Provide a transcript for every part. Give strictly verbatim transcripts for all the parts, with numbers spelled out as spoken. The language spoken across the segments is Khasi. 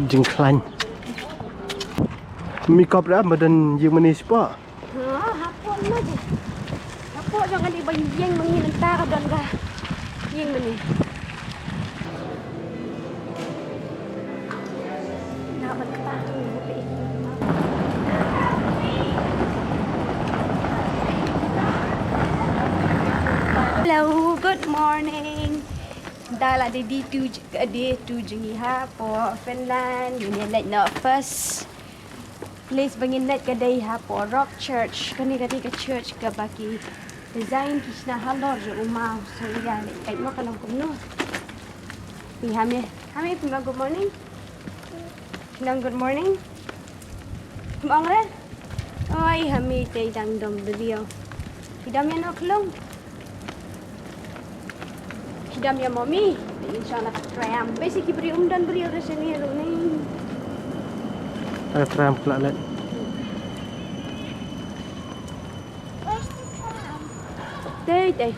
Jingkhlaiñ. Mi kop da ba don ïing mane spah. Ha, hapoh na je. Hapoh jong kane ba ïing mane mynta ka don ka ïing mane. Na mynta. Hello, good morning. Da la dei day two, day two jong ngi hapoh Finland. Ngin ïa leit noh first place ba ngin leit ka dei hapoh Rock Church. Kane ka dei ka church kaba ki design ki shna halor jong u maw. So ïa leit peit mo ka long kumno. Ni Hami, Hami, good morning. Nang good morning. Mong re? Oi, Hami te dang dom briew. Ki dom ïa no khlung. Ki dom ïa mommy. Inshallah ka tram. Basic ki briew um don briew da shane ruh ni. Ka tram ka la leit. Where's the tram? Dei, dei.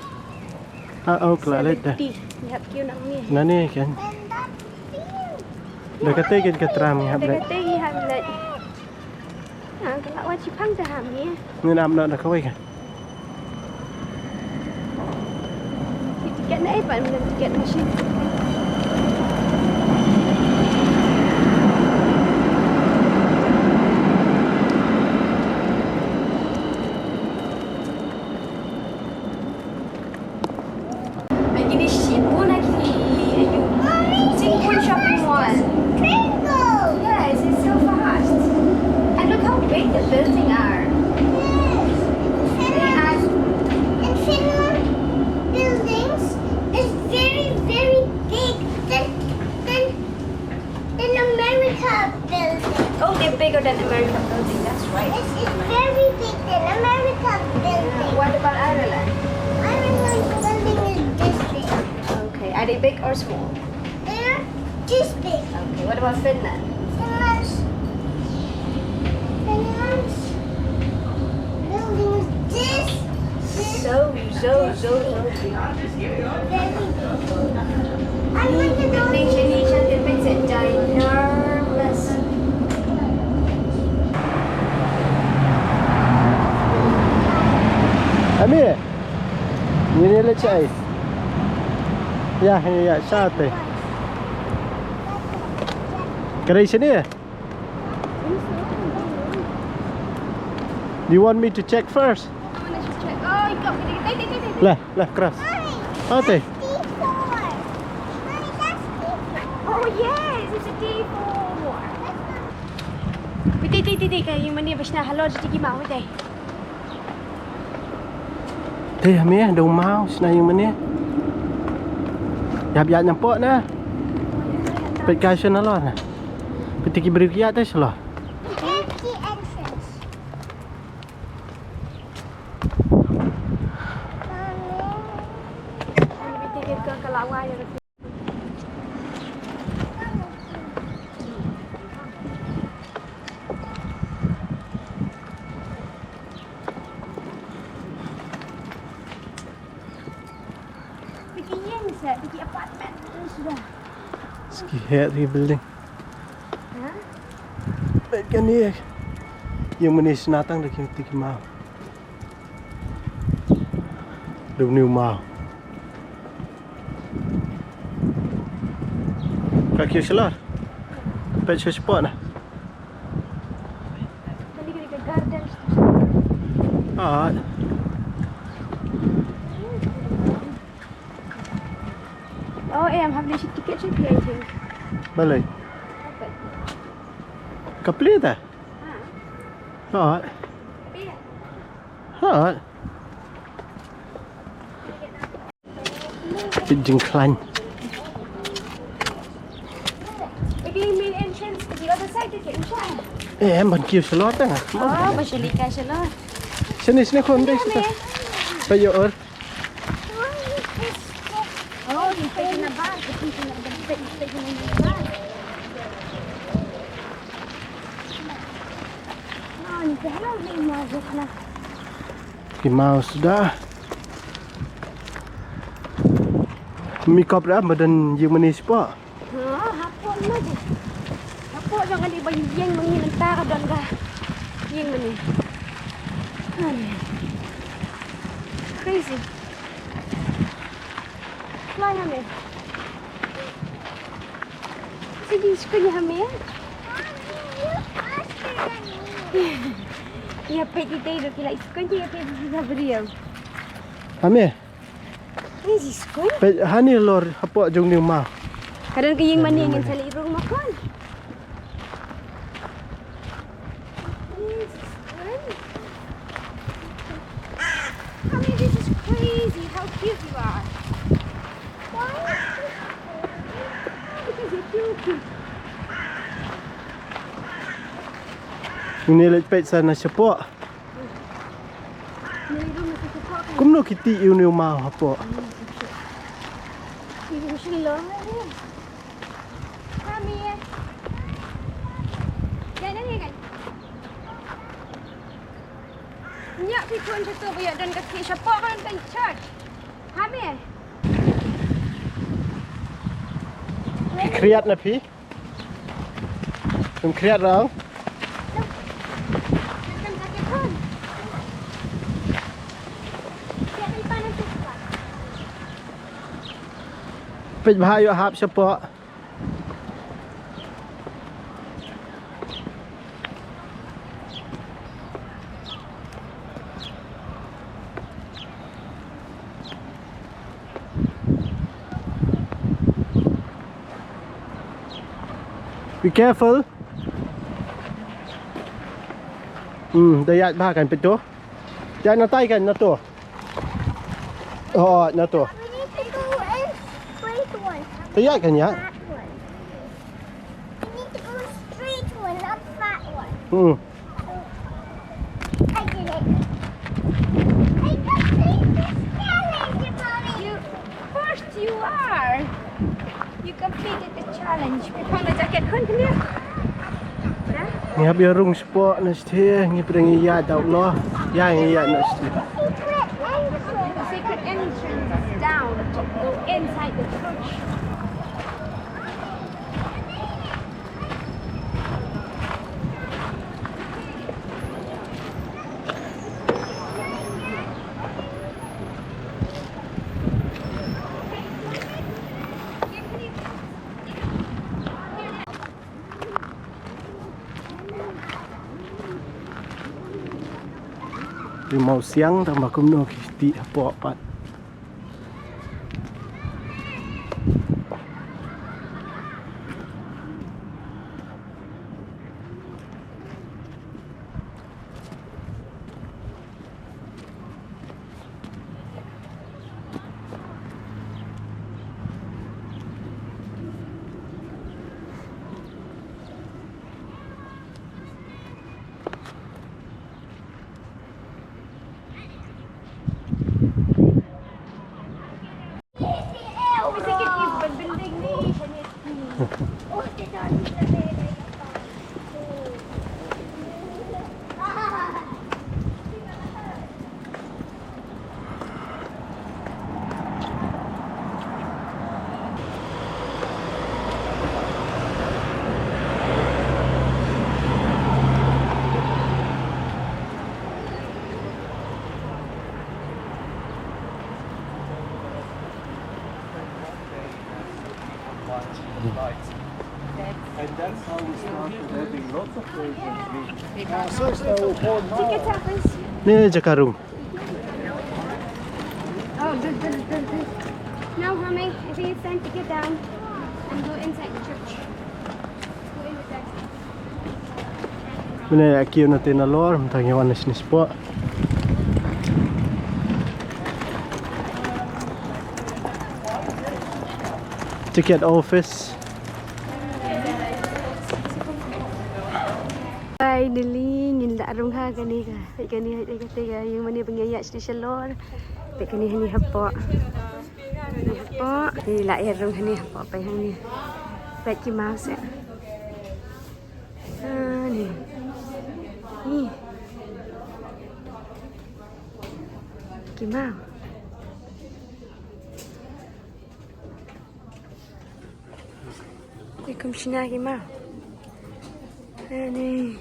Ah, oh, ka la leit da. Seventy. Ngi hap kiew nangne. Nangne kan. And that's you. Da kata kan ka tram ngi hap leit. Da kata ngi hap leit. Ah, ka la wan shipang da Hami. Ngin ap noh da kawei kan. Ki tiket na ai pan tiket machine. Kine shibun aki, ayu. Shibun shopping mall. Yes, it's so fast. And look how big the building are. Yes. They are. In Finland, buildings is very, very big. Then, then in America building. Oh, they're bigger than America building. That's right. It's, it's very big than America building. What about Ireland? Ireland building is this big. Okay. Are they big or small? They're this big. Okay. What about Finland? Finland's, Finland's building is this big. So, so, so, so big. Very big. I want to go. Big nation, nation, it makes it ginormous. Amir, ngin ïa leit shaei? Ïa, ïa, ïa, shaei te? Ka dei shane? Do you want me to check first? Left, left, cross. Ate. Oh yes, it's a T four. Wait, wait, wait, wait, ka ïing mane ba shna halor jong ki maw, wait. Te Hami, da u maw shna ïing mane. Ïap ïap nyam pok na. Peit ka shna halor na. Peit ki briew ki ïa te shalor. Empty entrance. Peit ki ïing sa, peit ki apartment suda. Ki heh ki building. Ha? Peit kane. Ïing mane shna tang da ki, ki maw. Da une u maw. Ka kiew shalor. Peit sha spot na. Ah. Oh, eh, em hap leit sha tiket sha phi, I think. Balei? Ka plie ta? Ah. Hooid. Hooid. Peit jingkhlaiñ. Ugly main entrance to the other side, okay, Usha. Eh, em ban kiew shalor ta nga. Oh, ba shalika shalor. Shane, shane khun dei shane. Ba ïoh ur. Oh, ni peit na bar, peit na bar, peit na bar. Oh, ni peit na bar. Ki maw suda. Mi kop da ba don ïing mane spah. Ha, hapoh na je. Pok jong ani ba ïeng ma ngi mynta ka don ka ïeng ma ngi. Ani. Crazy. Fly ha me. Sigi skun ha me. Ïa peit ïa peit skun ïa peit ïa briew. Ha me. Ni ji skun. Peit hani lor hapoh jong ni ma. Ka don ka ïing mane ngin sa leit rung ma kon. Ni ji skun. Ah, I mean, this is crazy how cute you are. Why? Because you're too cute. Ngin leit peit sa na shapoh. Kumno ki tih ïa une u maw hapoh? Ïa phi khun sha tu ba ïa don ka tih shapoh kan kan church. Ha me. Phi khriat na phi? Phi khriat rang? Peit bha ïoh hap shapoh. Be careful. Hmm, da ïaid bha kan peit to. Ïaid na tai kan na to. Oh, na to. We need to go in straight one. Da ïaid kan ïaid. That one. We need to go straight one, not that one. Hmm. I did it. I completed this challenge, Mommy. You, of course you are. You completed the challenge. Phi phong ka jacket khun khyndiat. Ngi hap ïa rung shapoh na shatei, ngi pyrshang ïa ïaid da u lo. Ïa ngi ïaid na shatei. Secret entrance. The secret entrance is down. Go inside the church. Ki mawsiang tang ba kumno ki tih hapoh pat. And that's how we started having lots of toys and games. Ni jaka rung. Oh, good, good, good, good. Now, honey, I think it's time to get down and go inside the church. Go in the back. Mynne ïa kiew na te na lor, mynta ngi wan na shane shapoh. Ticket office. Finally, ngin la rung ha kane ka. Kane ha kane ka ïing mane ba ngi ïaid sha lor. Te kane hani hapoh. Hani hapoh. Ni la ïa rung hani hapoh peit hani. Peit ki maw seh. Ani. Ni. Ki maw. Te kum shna ki maw. Ani.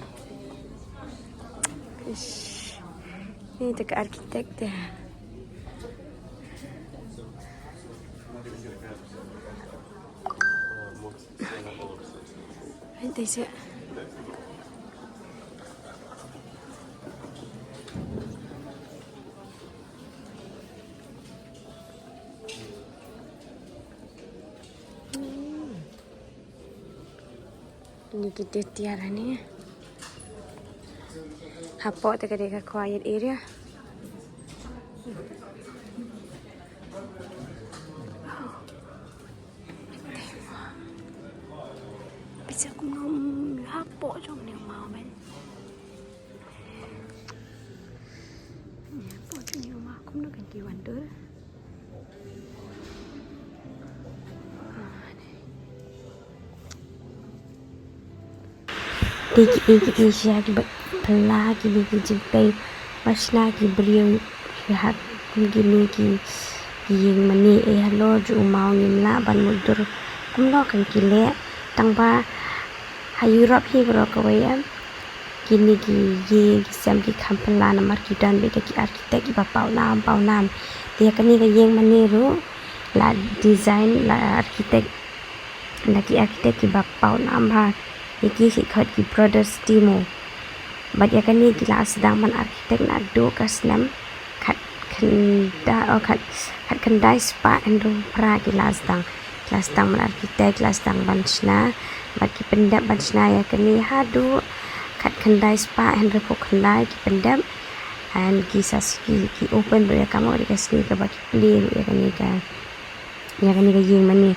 Ish. Ni te ka architect te. Hai te se. Ini kita tiar ni. Hapoh te ka dei ka quiet area. Pisa ku ngam hapoh jong ni mau ben. Hapoh jong ni mau kumno kan ki wan dur. Te ki ei ki ei sha ki ba phylla kine ki jingtei ba shna ki briew ki ha kine ki, ki ïing mane. Ei halor jong u maw ngim lah ban mutdur kumno kan ki leh. Tang ba ha Europe hi baroh kawei em, kine ki ïing ki sem ki kham phylla namar ki don beit da ki architect kiba paw nam paw nam. Te ïa kane ka ïing mane ruh la design, la architect na ki architect kiba paw nam bha. Ïa ki ki khot ki Brothers Timo. Bad ïa kane ki la sdang ban architect naduh ka snem khat khyndai, oh, khat, khat khyndai spah hynriew phra ki la sdang. Ki la sdang ban architect, ki la sdang ban shna. Bad ki pyndep ban shna ïa kane haduh khat khyndai spah hynriewphew khyndai ki pyndep. And ki sa ki, ki open ruh ïa ka mo, ïa ka sngi kaba ki plie ruh ïa kane ka, ïa kane ka ïing mane.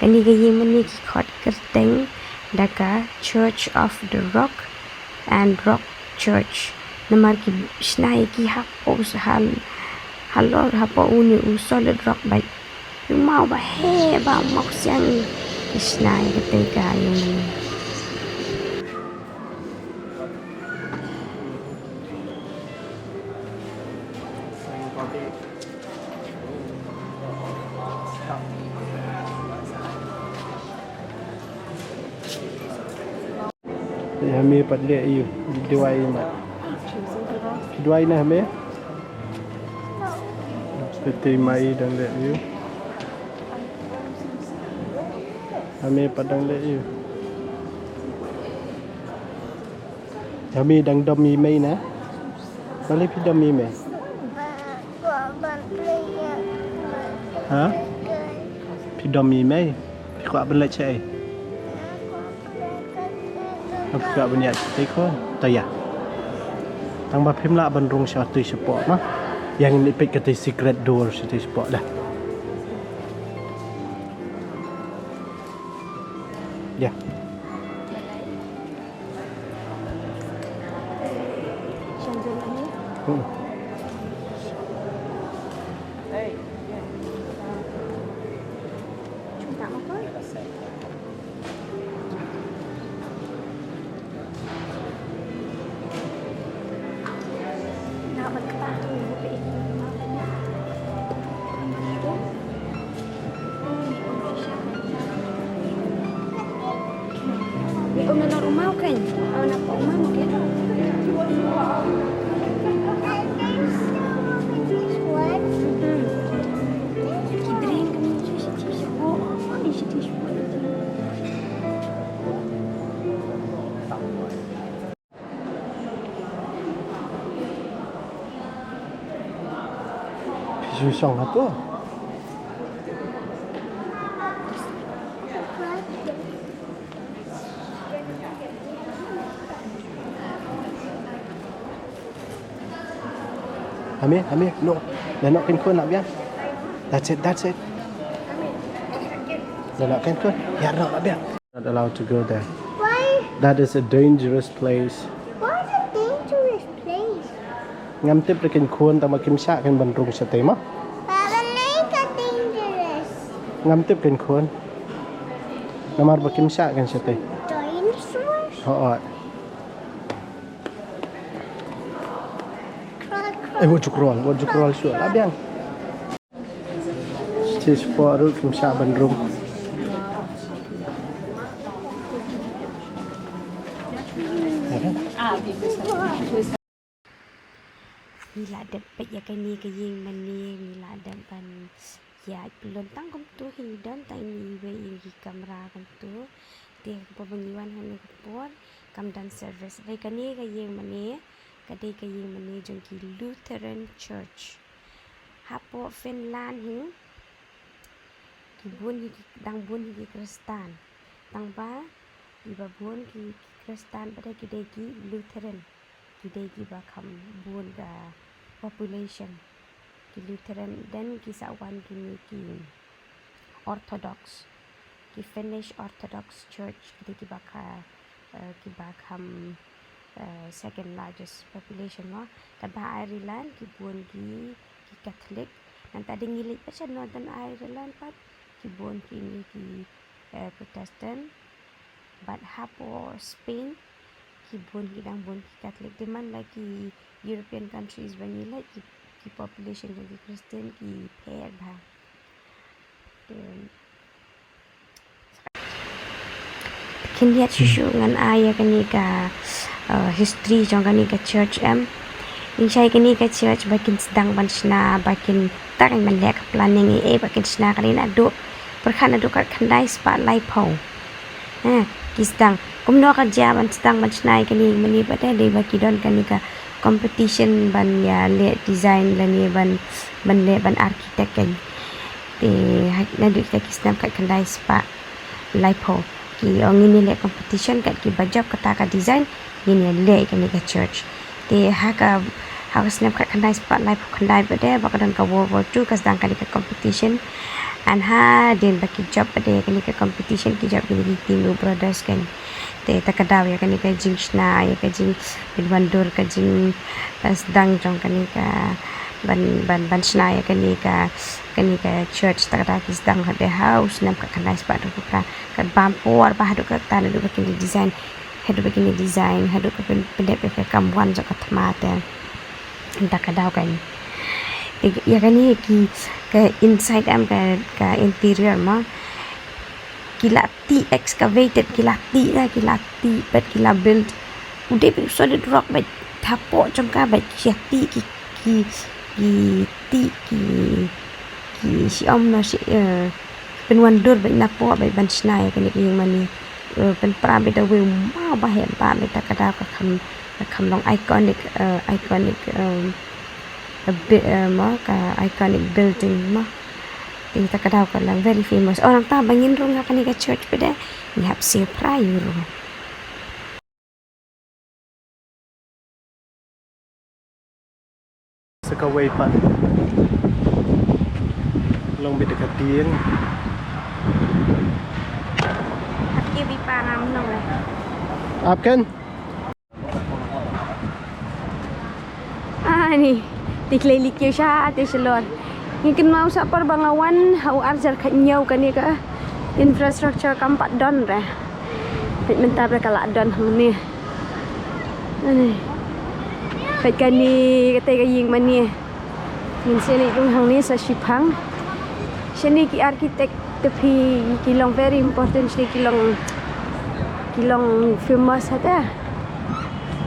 Kane ka ïing mane ki khot kyrteng da ka Church of the Rock and Rock Church. Namar ki shna ïa ki hapoh u s-, hal-, halor hapoh une u solid rock bad u maw ba heh, ba maw ksiang ki shna ïa katei ka ïing mane. Te ha me pat leh ïa u, duwai mat. Ki duwai na ha me. Te te mai dang leh ïa u. Ha me pat dang leh ïa u. Ha me dang dom ïa mei na. Balei phi dom ïa mei? Ha? Phi dom ïa mei? Phi kwah ban leit shaei? Phi kwah ban ïaid shatei khun? To ïa. Tang ba phim lah ban rung shatei shapoh ma. Ïa ngin ïa peit katei secret door shatei shapoh dah. Ïa. Hmm. Phi shu shong hato? Hami, Hami, no. Ïa noh kein khun lah biang. That's it, that's it. Ïa noh kein khun. Ïa noh lah biang. Not allowed to go there. Why? That is a dangerous place. Why is it dangerous place? Ngam tip re kein khun, tang ba kim shah kein ban rung shatei mo. Papa, like a dangerous. Ngam tip kein khun. Namar ba kim shah kein shatei. Dinosaurs? Ho, ho. Crawl, crawl. Eh, wat ju crawl, wat ju crawl shuh. Lah biang. Stage four ruh kim shah ban rung. Ngi la dep peit ïa kane ka ïing mane, ngi la dep ban ïaid pyllun tang kumtu hi don tang iwei ïa ki kamra kumtu. Te kumba ngi wan hangne ka por kam don service. Dei kane ka ïing mane, ka dei ka ïing mane jong ki Lutheran Church. Hapoh Finland hi ki bun hi ki, dang bun hi ki Khristan. Tang ba kiba bun ki, ki Khristan pat de ki dei ki Lutheran. Ki dei kiba kham bun ka population. Ki Lutheran, then ki sa wan kine ki Orthodox, ki Finnish Orthodox Church, ki dei kiba kha, eh, kiba kham, eh, second largest population mo. Katba Ireland ki bun ki, ki Catholic. Nangta dei ngi leit pat sha Northern Ireland pat ki bun kine ki, eh, Protestant. Bad hapoh Spain ki bun ki dang bun ki Catholic. Dei man la ki European countries ba ngi leit ki, ki population jong ki Christian ki pher bha. Te khyndiat shuh shuh ngan ai ïa kane ka, uh, history jong kane ka church em. Ngi shai kane ka church ba kin sdang ban shna, ba kin tang ban leh ka planning ei ei ba kin shna kane naduh pyrkhat naduh kat khyndai spah laiphew. Ha, ki sdang. Kumno ka jia ban sdang ban shna ïa kane mane pat de, dei ba ki don kane ka competition ban ïa leh design lane ban, ban leh ban architect kan. Te ha, naduh kita ki snem kat khyndai spah laiphew ki ong ngin ïa leh competition kat kiba jop kata ka design ngin ïa leh ïa kane ka church. Te ha ka, ha ka snem kat khyndai spah laiphew khyndai pat de ba ka don ka World War Two ka sdang kane ka competition. An hadien ba ki jop pat de kane ka competition ki jop kine ki Timu Brothers kan. Te ta ka daw ïa kane ka jingshna ïa ka jingpynwandur ka jing, eh, sdang jong kane ka ban, ban, ban shna ïa kane ka, kane ka church ta ka daw ki sdang ha de ha u snem kat khyndai spah hynriewphew phra. Kat bam por ba haduh katta naduh ba kin design, haduh ba kin design, haduh ka pyn, pyndep ïa ka kam wan jong ka thma te. Ta ka daw kan. Te ïa kane ki, ka inside em ka, ka interior mo. Ki la tih excavated, ki la tih, eh, ki la tih bad ki la build. U dei bad u solid rock bad hapoh jong ka bad ki ïa tih ki, ki, ki tih ki, ki shi om na shi, eh, pynwandur bad napoh bad ban shna ïa kane ka ïing mane. Eh, pynpra bad da wei u maw ba heh ba bad ta ka daw ka kham, ka kham long iconic, eh, iconic, eh, a bi-, eh, mo, ka iconic building mo. Te ta ka daw ka long very famous. Oh, nangta ba ngin rung ha kane ka church pat de ngi hap siew phra euro. Sa kawei pat long bit ka tieng. Ap ke bi pa ngam nong le. Ap kan? Ani, te khlei leit kiew sha te shalor. Ngi kynmaw sa por ba nga wan ha u arjar khat ñiew kane ka infrastructure kam pat don re. Peit mynta ba ka la don hangne. Ani. Peit kane kata ka ïing mane. Ngin sa leit rung hangne sa shiphang. Shane ki architect te phi ki long very important, shane ki long, ki long famous hata.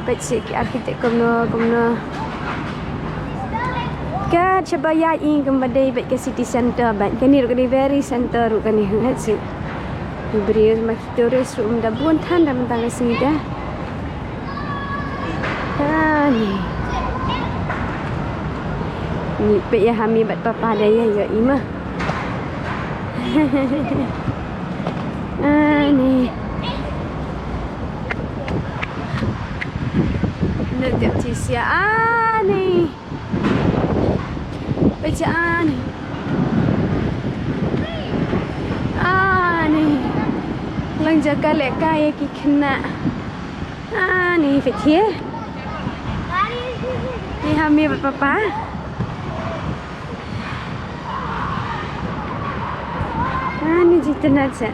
Peit shi ki architect kumno kumno. Ka shaba ïa i kumba dei bad ka city center bad kane ruh ka dei very center ruh kane, peit shi. Ki briew ma ki tourist ruh ym da bun than da mynta ka sngi da. Ani. Ni peit ïa Hami bad Papa da ïa ïa i ma. Ani. Nut ïa ti sia ani. Peit ïa ani. Ani. Lang jaka lehkai ïa ki khynnah. Ani peit ïa. Ni Hami bad Papa. Ani jitynnat sa.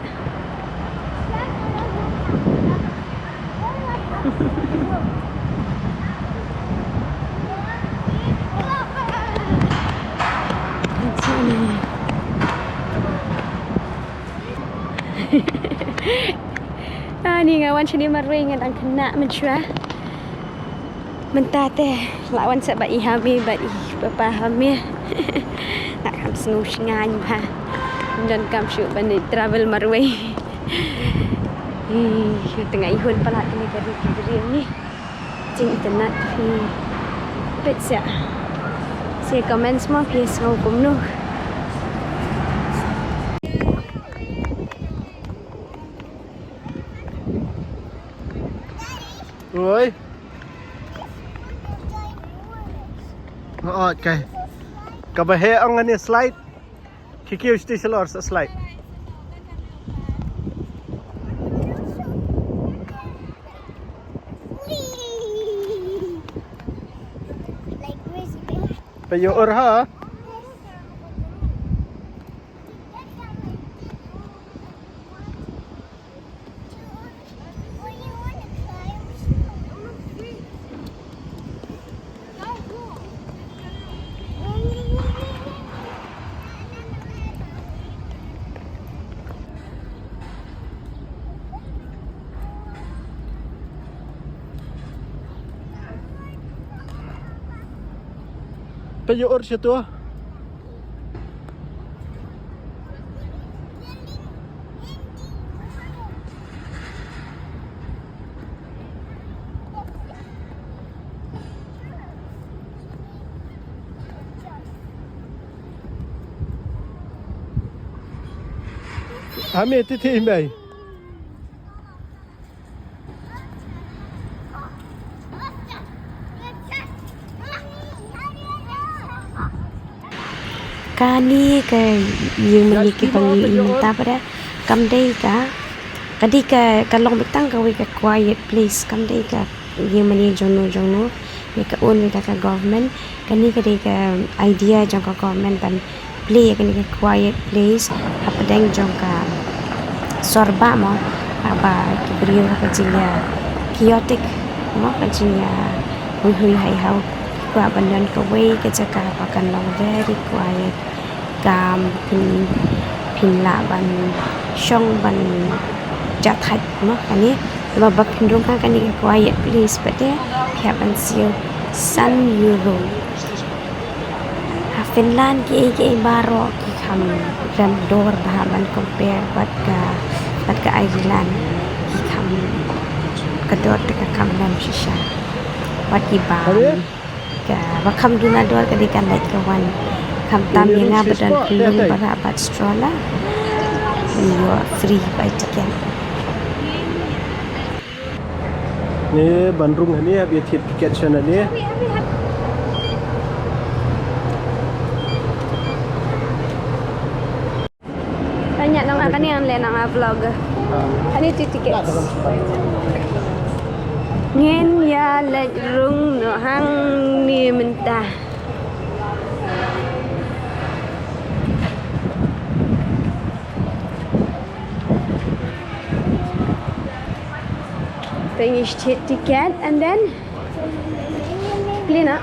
Ni nga wan shane marwei, nga dang khynnah mynshuwa. Mynta te la wan sa bad i ha me bad i papa ha me. Nga kham sngewshngaiñ bha. Don kam shuh ban travel marwei. Ih, tang i hun palat kane ka ri ki briew ni. Jing internet phi peit sa. Sa comment mo phi sngew kumno. Oi. Oh, okay. Kaba heh ong kane slide. Ki kiew shisha shalor sa slide. Peit ïa u ha. Peit ïa u sha tu. Ame ti ti mai. Kane ka ïing mane kaba ngi ïohi mynta pat, kam dei ka, ka dei ka, ka long beit tang kawei ka quiet place, kam dei ka ïing mane jongno jongno, ne ka own beit da ka government. Kane ka dei ka idea jong ka government ban plie ïa kane ka quiet place hapdeng jong ka sor bah mo, haba ki briew ha ka jingïa chaotic mo, ka jingïa huihui hai hau, ki kwah ban don kawei ka jaka ba kan long very quiet, calm, phin, phin lah ban shong ban jat hait mo kane. Ba, ba phin rung ha kane ka quiet place pat te phi hap ban siew san euro. Ha Finland kiei kiei baroh ki kham rem dor bha ban compare bad ka, bad ka Ireland. Ki kham, ka dor te ka kham rem shisha. Bad ki bam. Ka ba kham duna dor ka dei ka lait ka wan. Khamtam ïa nga ba don khyllung ba rah bad stroller, ïoh free bai ticket. Ni ban rung hani hap ïa thied ticket sha na ni. Tanya nang akan yang le nang vlog. Ani tu tiket. Ngin ïa leit rung noh hangne mynta. Finish ti-, ticket and then clean up.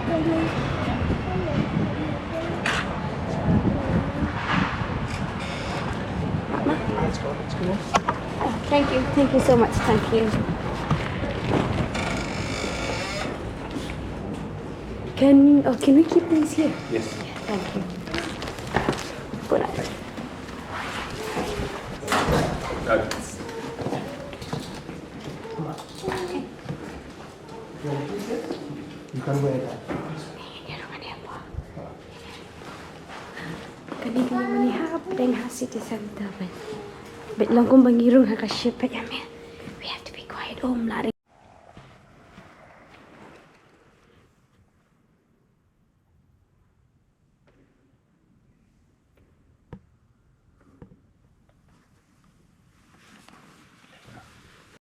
Thank you, thank you so much, thank you. Can, oh, can we keep these here? Yes. Thank you. Put up. You can wear that. Kane ka ïing mane hapdeng ha city center bad, bad long kumba ngi rung ha ka ship bad ïa me. We have to be quiet. Oh, mlari.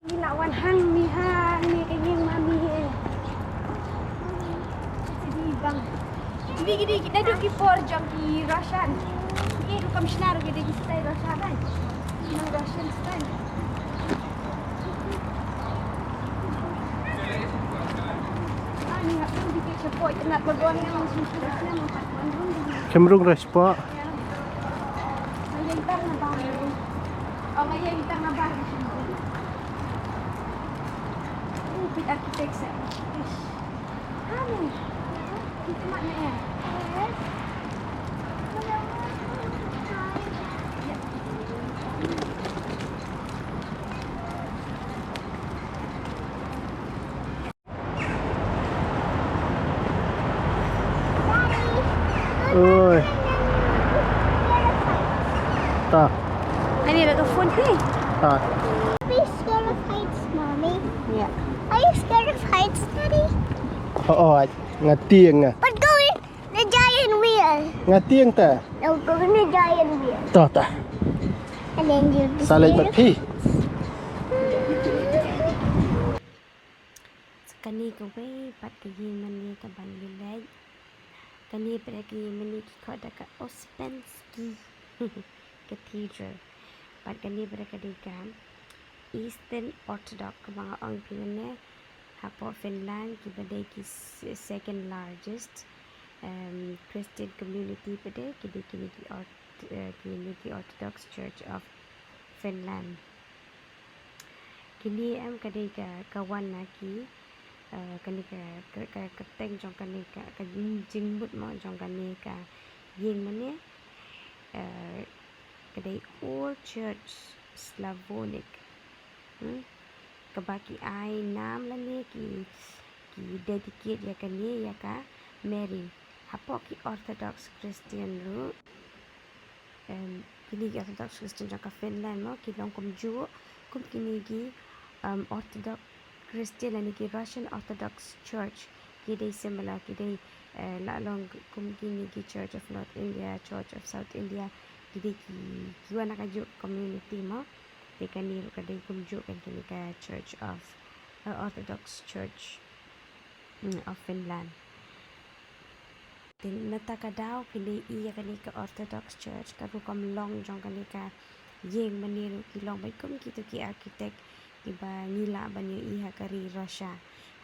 Ngi la wan hangne, hangne ka ïing mane. Sidi bang. Ngi, ngi, ngi naduh ki por jong ki Russian. Ngi ruh kam shna ruh ki dei ki style Russian kan. Ki nong Russian style. Ah, ngi hap ngi ki shapoh itynnat bagon ngi ngi shu shu shu. Kham rung ruh shapoh. Nga ïeng tang na bar. Oh, nga ïeng tang na bar. Architecture. Honey, you come out my air. Oi. Ta. Ani, baka phone ni. Ta. Be scared of heights, mommy. Yeah. Are you scared of heights, Daddy? Oh, oh, nga tieng nga. But go in the giant wheel. Nga tieng ta. No, go in the giant wheel. Ta ta. And then you'll be Sa leit scared bad of phi. Kane kawei pat ka ïing mane kaba ngi leit. Kane pat ka ïing mane ki khot da ka Ouspensky Cathedral. Pat kane pat ka dei ka Eastern Orthodox, kaba nga ong phi mynne, hapoh Finland kiba dei ki s- second largest um, Christian community pat de ki dei kine ki Ort- uh, kine ki Orthodox Church of Finland. Kine em ka dei ka ka wan na ki uh, kane ka ka ka ka teng jong kane ka ka jingmut mo jong kane ka ïing mane uh, ka dei Old Church Slavonic. Hmm? Kaba ki ai nam lane ki ki dedicate ïa kane ïa ka Mary. Hapoh ki Orthodox Christian ruh. Um, kine ki Orthodox Christian jong ka Finland mo ki long kumjuh kum kine ki um, Orthodox Christian lane ki Russian Orthodox Church ki dei similar ki dei uh, la long kum kine ki Church of North India, Church of South India, ki dei ki ki wan na kajuh community mo. Te kane ruh ka dei kumjuh kan kine ka Church of uh, Orthodox Church mm, of Finland. Te nata ka daw phi la ïohi ïa kane ka Orthodox Church ka rukom long jong kane ka ïing mane ruh ki long bad kum kito ki architect kiba ngi lah ban ïohi ha ka ri Russia.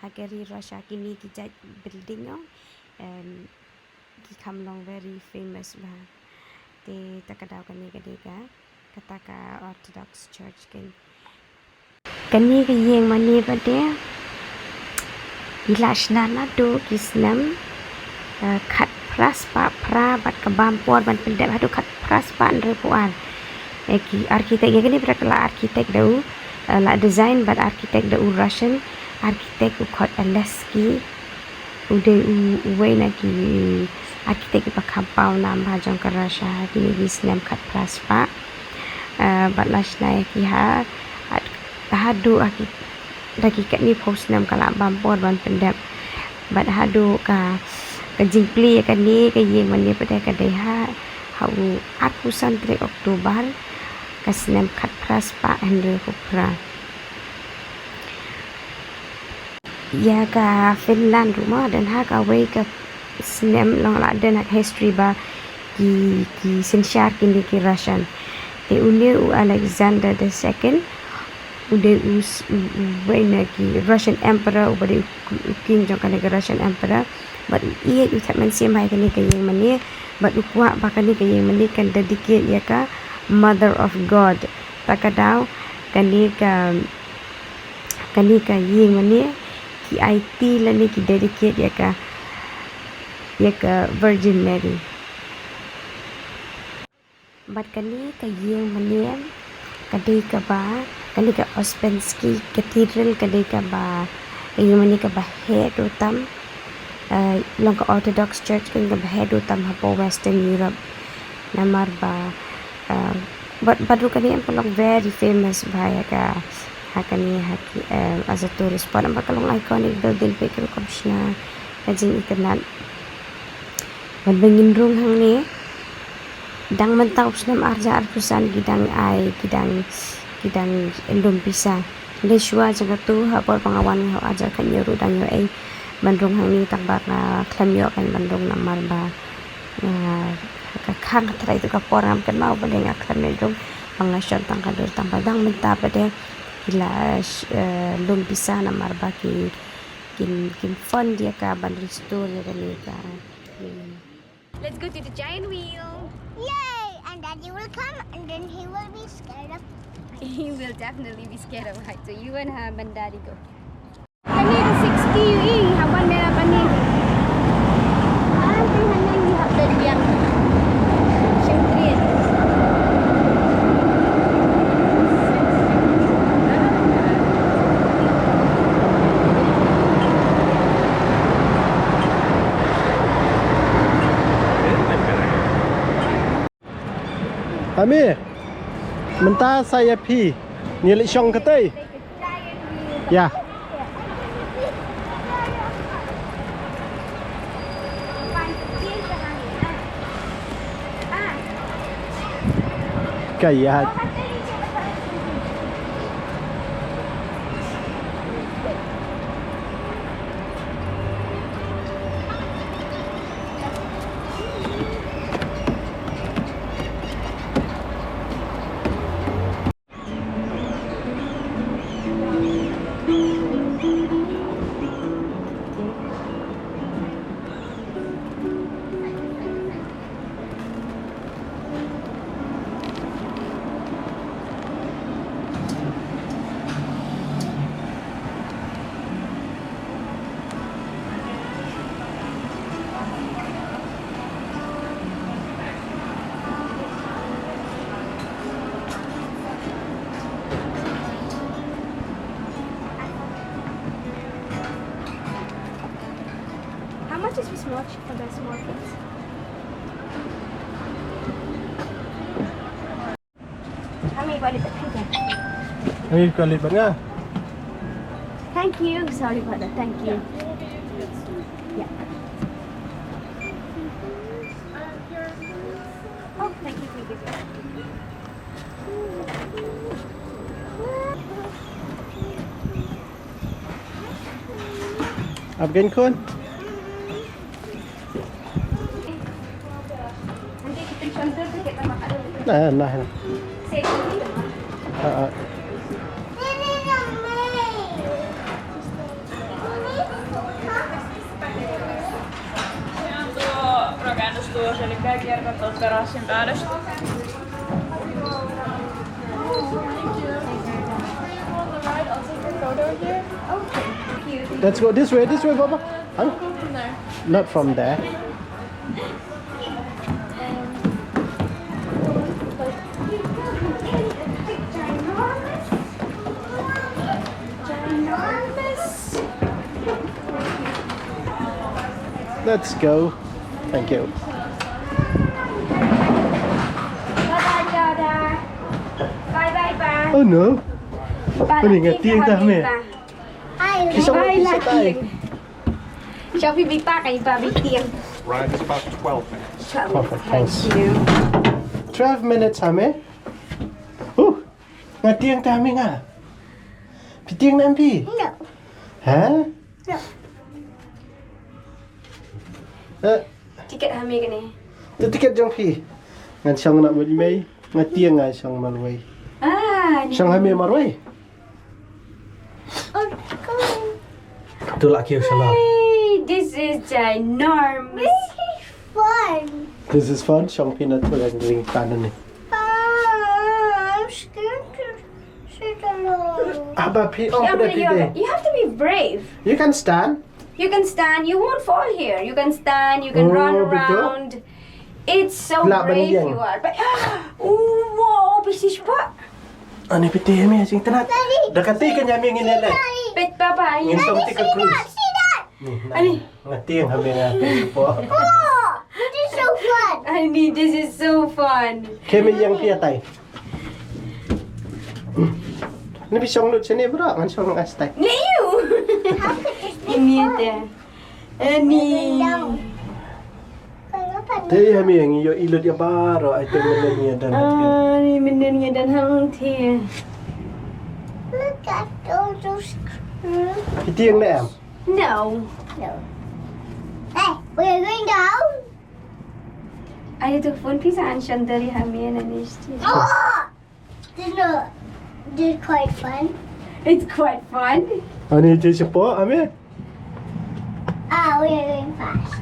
Ha ka ri Russia kine ki jait building ong em ki kham long very famous bha. Te ta ka daw kane ka dei ka kata ka Orthodox Church kan. Kane ka ïing mane pat de i la shna naduh ki snem uh, khatphra spah phra bad ka bam por ban pyndep haduh khatphra spah hynriewphew ar. Eh, ki architect ïa kane pat ka la architect da u uh, la design bad architect da u Russian architect u khot Aleksey. U dei u uwei na ki architect kiba kham paw nam bha jong ka Russia ha kine ki snem khatphra spah. Uh, bad la shna ïa ki ha haduh ha ki da ki katne phew snem ka la bam por ban pyndep. Bad haduh ka ka jingplie ïa kane ka ïing mane pat de ka dei ha ha u arphew san tarik October ka snem khatphra spah hynriewphew phra. Ïa ka Finland ruh mo don ha kawei ka snem long la don ha ka history ba ki ki synshar kine ki Russian. Te une u Alexander the second u dei u s- u u wei na ki Russian emperor uba dei u u king jong kane ka Russian emperor. Bad u ïeit u thep mynsiem ha kane ka ïing mane bad u kwah ba kane ka ïing mane kan dedicate ïa ka Mother of God. Ta ka daw kane ka kane ka ïing mane ki aiti lane ki dedicate ïa ka ïa ka Virgin Mary. Bad kane ka ïing mane ka dei kaba kane ka Ouspensky Cathedral ka dei kaba ka ïing mane kaba heh duh tam. Uh, long ka Orthodox Church kane kaba heh duh tam hapoh Western Europe. Namar ba uh, bad bad ruh kane em ka long very famous bha ïa ka ha kane ha ki uh, as a tourist spot namar ka long iconic building peit ka rukom shna ka jingitynnat. Bad ba ngin rung hangne dang mynta u snem arhajar arphew san ki dang ai ki dang ki dang lum pisa. Dei shuwa jong katu ha por ba nga wan nga ha arhajar khathynñiew ruh dang ïoh ei ban rung hangne tang ba nga khlem ïoh kan ban rung namar ba nga ka khang ka trai tu ka por ngam kynmaw ba dei nga khlem ei rung ba nga shon tang ka dur tang ba dang mynta ba dei ki la lum pisa namar ba ki kin kin fund ïa ka ban restore ïa kane ka. Let's go to the giant wheel. Yay! And Daddy will come, and then he will be scared of. He will definitely be scared of heights. So you and her and Daddy go. Can Ami, mynta sa ïa phi. Ngi leit shong katei. Ïa. Ka ïa. How much is this watch for the small kids? Kami balik. Kami balik bang ah. Thank you. Sorry about that. Thank you. Yeah. Oh, thank you, thank you. Ap gen khun. Nah, nah, nah. Ah, ah. Siento, rogando estuvo cerca, abierta, todo cerrado, sin nada. Let's go this way, this way, Papa. Huh? Not from there. Let's go. Thank you. Bye bye, Dada. Bye bye, Pa. Oh no. Pa, ani nga tieng tah me. Ki shong bye, Lucky. Shong phi bit pa ka i pa bit tieng. Ride is about twelve minutes. Twelve minutes. Perfect, thanks. Thank you. Twelve minutes ha me. Uh, nga tieng tah me nga. Phi tieng ne em phi? No. Ha? No. Eh. Tiket ha me kane. Tu tiket jong phi. Ngan shong na mut mei. Nga tieng nga shong marwei. Ah, ni. Shong ha me marwei. Tu la kiew shalor. Hey, this is ginormous. This is fun. This is fun. Shong peanut butter and drink pan ni. Ah, I'm scared to sit alone. Aba phi ong pada phi de. You have to be brave. You can stand. You can stand. You won't fall here. You can stand. You can run around. It's so brave you are. But, oh, wow, phi sih pa. Ani phi te me sing tenat. Da kati kan jam ngin ele. But Papa, you ngin song tik ka cruise. Ani. Nga tieng ha me nga tieng po. Oh, this is so fun. Ani, this is so fun. Kemi yang phi atai. Ni phi shong lut sini bro, ngan shong nang astai. Ni you. Ini ada. Ani. Te ha me ngi ïoh i lut ïa baroh item mynne ngi ïa don. Ah, ni mynne ngi ïa don hangtei. Look at all those screws. Phi tieng ne em? No. No. Hey, we're going down. Ai tu phone phi sa an shandali ha me na nishti. Oh! This is not, this is quite fun. It's quite fun. Ani te shapo, Ami? Ah, we are going fast.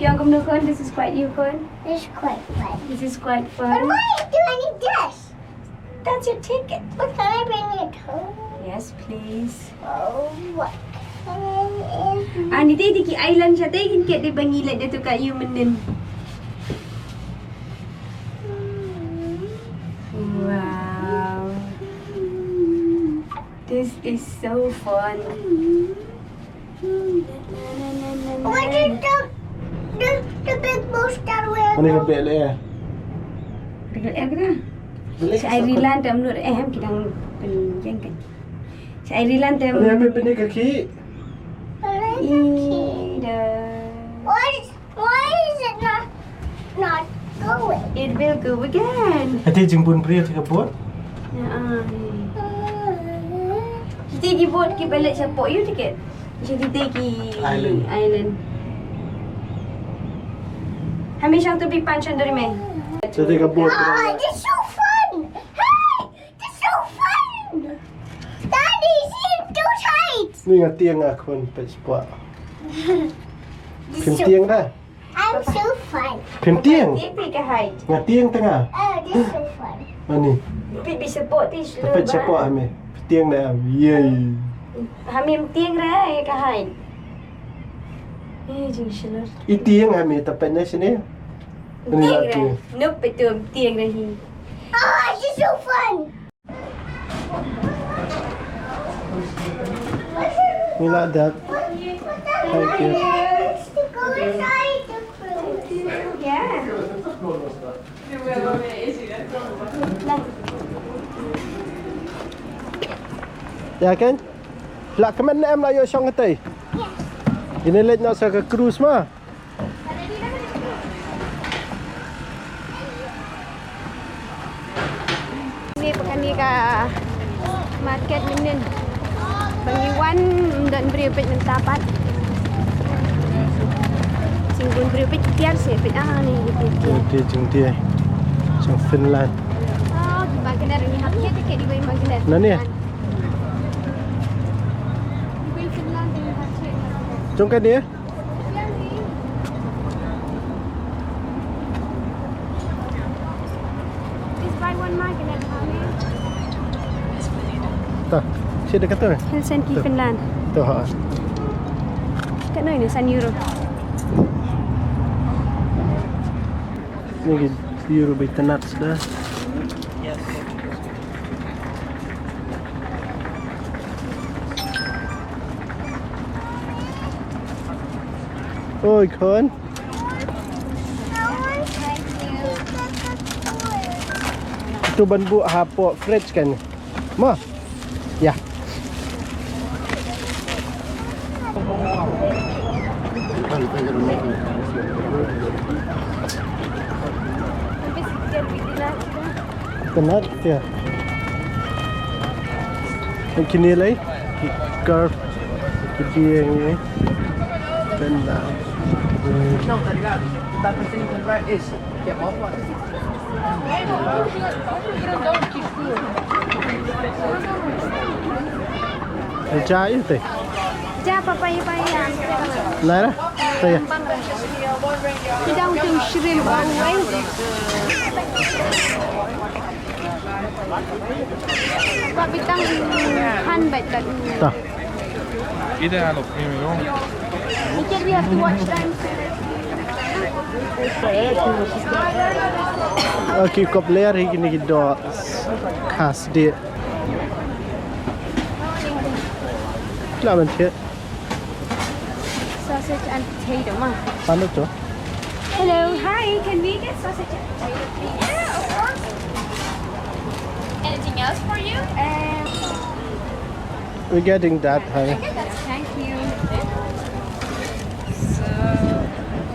Phi ong kumno khun, this is quite you khun. This is quite fun. This is quite fun. But why are you doing this? That's your ticket. But can I bring it home? Yes, please. Oh, what? Ani te di ki island sha te kin ket di ba ngi leit da tu ka ïu mynnin. Wow. This is so fun. What is the, the, the big monster where? Ani ka bel eh. Bel eh kena. Bel eh. Sa ai rilan tam nur eh ham kidang pen jengkan. Sa ai rilan tam. Ani ami pen ka ki. Ida. What is Why is it not, not going? It will go again. Ate jingbun briew te ka bot. Ya, ah, ni. Kita ki bot ki balik siapa you tiket? Macam kita ki island. Island. Hamish, ang tubig panchon dari me. Ate ka bot. Ah, it's so fun. Hey! It's so fun! Daddy, see, it's too tight! Ni nga tieng nga khun pet spot. Phim tieng da. I'm so fun. Phim tieng. Tipi ka height. Nga tieng tengah. Oh, this is so fun. Ani. Pi bi support ti. Tapi support ami. Tieng da. Yay. Hami tieng ra ka height. Eh, jing shlur. I tieng ami tapi na sini. Tieng ra. Nope, itu tieng ra hi. Oh, this is so fun. Ngi la dep. Thank you. Ïa kan? La kmen ne em la ïoh shong katei. Ine leit noh sa ka cruise ma. Ni pynkan ïa ka market mynnin. Ba ngi wan ym don briew peit mynta pat. Jingbun briew peit tiar se peit ah ni peit tiar. Jingtiar, jingtiar. Jong Finland. Oh, ki magnet ni hap ïa ki di bai magnet. Nani? Di bai Finland di hap. Jong ka ni? Just buy one magnet, honey. Ta, sini dekat tu. Helsinki, Finland. Tu ha. Kat noi ni san euro. Ni euro by tenat sudah. Oi khun. Tu ban buh hapoh fridge kan. Ma. Ya. Tenat, ya. Kine lei ki curve ki biang ni. Tenat. Acha ite. Ja papa i pa ya. Nara. Saya. Kita untuk shrimp away. Pak bitang han baik tadi. Ta. Ida lo primero. Mungkin we have to watch time. Okay, kop ler hi kini ki doh. Khas dia. Lah bentuk. Sausage and potato, ma. Mana tu? Hello, hi, can we get sausage and potato, please? Yeah, of course. Anything else for you? Um, We're getting that, honey. Thank you. So,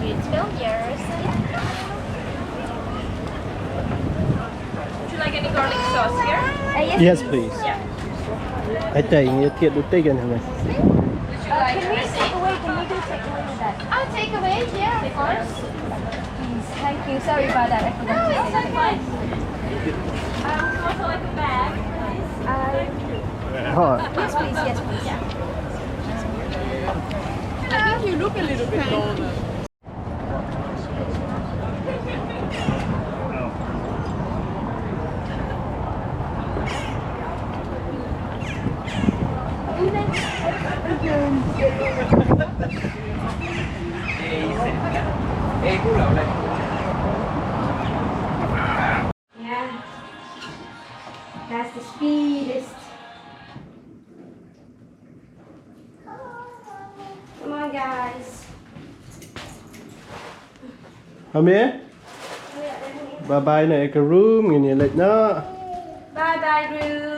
it's twelve years. Would you like any garlic sauce here? Uh, yes, Yes, please. Please. Yeah. Ai tai, ngi thied lut tai kan hame. Would you like Can we take away? Can we do take away with that? Oh, take away? Yeah, of course. Please. Thank you. Sorry about that. I forgot to say that. No, it's okay. Um, would you also like a bag, please? Uh, Thank you. Yes, please. Yes, please. Yeah. I think you look a little bit golden. Yeah. That's the speedest. Come on, guys. Hame? Bye bye na ïa ka room, ngin ïa leit noh. Bye bye, room.